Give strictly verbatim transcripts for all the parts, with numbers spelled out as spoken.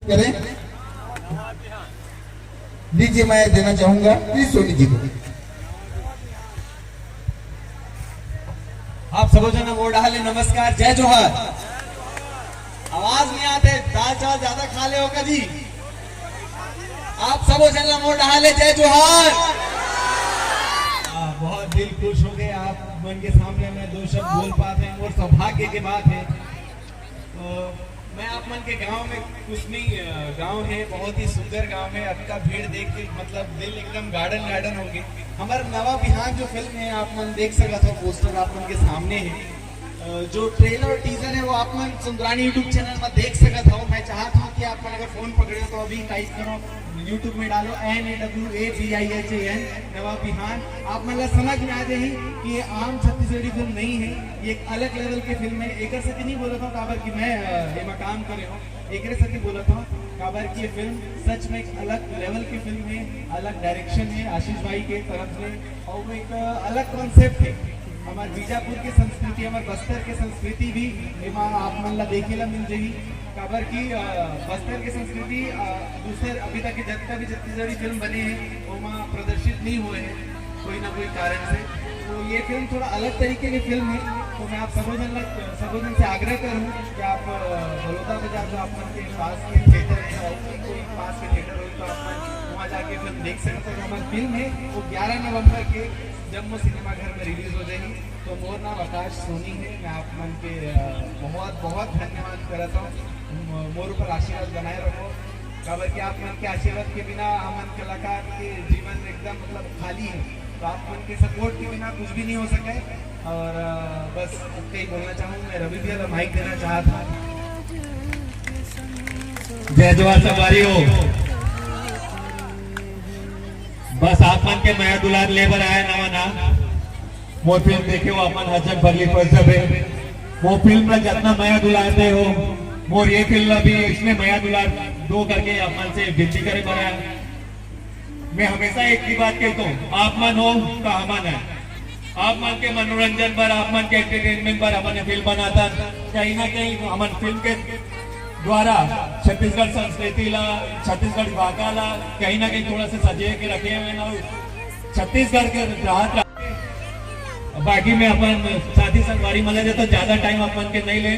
करें। लीजिए, मैं देना चाहूंगा श्री सोनी जी को। आप सबो झन मोर डहाले नमस्कार, जय जोहार। आवाज नहीं आते, दाल चावल ज्यादा खा ले हो का जी? आप सबो झन ला मोर डहाले जय जोहार। आ, बहुत दिल खुश हो गए आप मन के सामने मैं दो शब्द बोल पाते हैं, मोर सौभाग्य के बात है। तो मैं आप मन के गांव में कुछ नहीं, अ, गांव है, बहुत ही सुंदर गांव है। अतका भीड़ देख के मतलब दिल एकदम गार्डन गार्डन हो गए। हमारा नवा बिहान जो फिल्म है, आप मन देख सकत हो, पोस्टर आप मन के सामने है। अ, जो ट्रेलर और टीजर है, वो आप मन सुंदरानी YouTube चैनल पर देख सकत हो। मैं चाहता हूँ कि आप मन अगर फोन पकड़े हो तो अभी टाइप करो, YouTube में डालो N A W A B I H A N, नवा बिहान। आप मन ला समझ में आ जाही कि ये आम छत्तीसगढ़ी फिल्म नहीं है, ये एक अलग लेवल की फिल्म है। एकर सेती नहीं बोलत हूँ काबर कि मैं, अ, एमा काम करे हूँ, एकरे सेती बोलत हूँ काबर कि ये फिल्म सच में एक अलग लेवल की फिल्म है, अलग डायरेक्शन है आशीष भाई के तरफ से, और वो एक, अ, अलग कॉन्सेप्ट है। हमारे बीजापुर की संस्कृति, हमारे बस्तर की संस्कृति भी एमा आप मन ला देखे ला मिल जाही। काबर कि, अ, बस्तर के संस्कृति, अ, दूसर अभी तक के जतका भी छत्तीसगढ़ी फिल्म बने हे, ओमा प्रदर्शित नहीं हुए हैं कोई ना कोई कारण से। तो ये फिल्म थोड़ा अलग तरीके की फिल्म है। तो मैं आप सबो झन ला, सबो झन से आग्रह करूँ कि आप, अ, बलौदा बाजार जो आप मन के पास के थिएटर है, और कोई, कोई पास के थिएटर हो तो आप मन वहाँ जाके फिल्म देख सकते हो। हमारी फिल्म है वो ग्यारह नवंबर के जम्मो सिनेमा घर में रिलीज हो जाएगी। तो मोर नाम आकाश सोनी है, मैं आप मन के, अ, बहुत, बहुत धन्यवाद करत हूँ। म-, मोर ऊपर आशीर्वाद बनाए रखो, काबर कि आप मन के आशीर्वाद के बिना हमन कलाकार के जीवन एकदम मतलब खाली है। तो आप मन के सपोर्ट के बिना कुछ भी नहीं हो सके। और, अ, बस इतना ही बोलना चाहूँ मैं। रवि भैया ला माइक देना चाहता हूँ। जय जोहार संगवारी हो। बस आप मन के मया दुलार ले बर आए नवा ना। मोर फिल्म देखे हो अपन हर जग भगली पर जब है। वो फिल्म ला जितना मया दुलार दे हो, मोर ये फिल्म ला भी इसने मया दुलार दो करके आप मन से विनती करे बर आया। मैं हमेशा एक ही बात कहता हूँ, आप मन हो तो हमन है। आप मन के मनोरंजन बर, आप मन के एंटरटेनमेंट बर हमन ये फिल्म बनाथन। कहीं ना कहीं हमन फिल्म के द्वारा छत्तीसगढ़ संस्कृति ला, छत्तीसगढ़ भाखा ला कहीं ना कहीं थोड़ा सा सजे के रखे हुए ना, छत्तीसगढ़ के राहत ला। बाकी मैं अपन साथी संगवारी मन ला तो ज्यादा टाइम अपन के नहीं ले।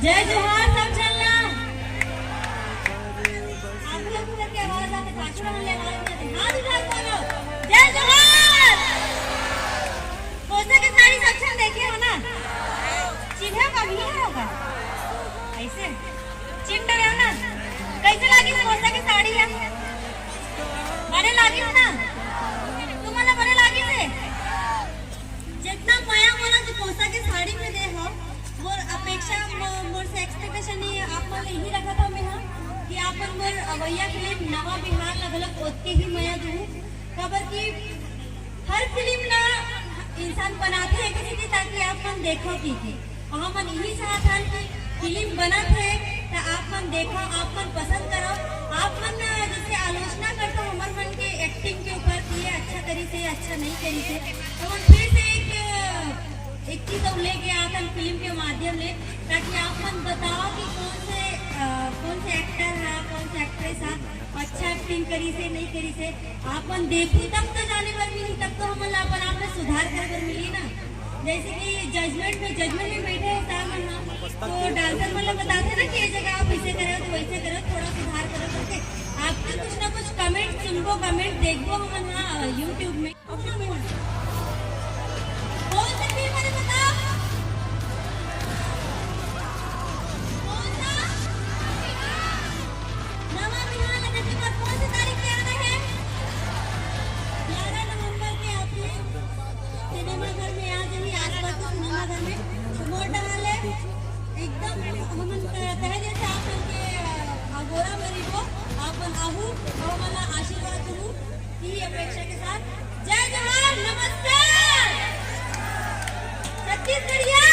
जय जोहार सब झन ला। आप लोग करके आवाज आते, पाछू वाले आवाज में आते। हाथ उठा के बोलो, जय जोहार। खोसा के साड़ी सब झन देखे हो ना? चिन्हे कम ही होगा। ऐसे चिन्ह रहे हो ना? कैसे लागी खोसा के साड़ी है? बने लागी हो ना? तुम्हाला बने लागी से? जितना मया मोला जो खोसा के साड़ी में दे हो, मोर अपेक्षा, मो-, मोर से एक्सपेक्टेशन ये आप मन ले यही रखत हूँ मैं, हाँ, कि आप मन मोर अवैया फिल्म नवा बिहान ला घलोक ओतके ही मया दूँ। काबर कि हर फिल्म ला इंसान बनाथे एक सेती ताकि आप मन देखो की, की। और हमन यही चाहत हन कि फिल्म बनत है त आप मन देखो, आप मन पसंद करो। आप मन जैसे आलोचना करता हमर मन के एक्टिंग के ऊपर कि ये अच्छा करी से, अच्छा नहीं करी से, तो हम फिर से एक, एक चीज और लेके आथन फिल्म के माध्यम ले, ताकि आप मन बताओ कि कौन से, अ, कौन से एक्टर है, कौन से एक्ट्रेस है, अच्छा एक्टिंग करी से, नहीं करी से। आप मन देखू तब तो जाने बर मिली, तब तो हमन ला अपन आप में सुधार करे बर मिली ना। जैसे कि जजमेंट में, जजमेंट में बैठे हैं साहब मन, हाँ, तो डांसर मन ला बताते ना कि ये जगह आप ऐसे करो तो वैसे करो, थोड़ा सुधार करो करके। आपके कुछ ना कुछ कमेंट सुनबो, कमेंट देखबो हमन, हाँ, YouTube में। कौन सा फिल्म है बताओ? कौन सा? नवा बिहान लगा के बाद कौन सी तारीख के आना है? ग्यारह नवंबर के आप सिनेमा घर में आ जाइए, आसपास के सिनेमा घर में। मोर डहाले एकदम हमन तहे दिल से आप मन के, अ, अगोरा में रहिबो, आप मन आहू और हमन ला आशीर्वाद दू। की अपेक्षा के साथ जय जोहार, नमस्कार। छत्तीसगढ़िया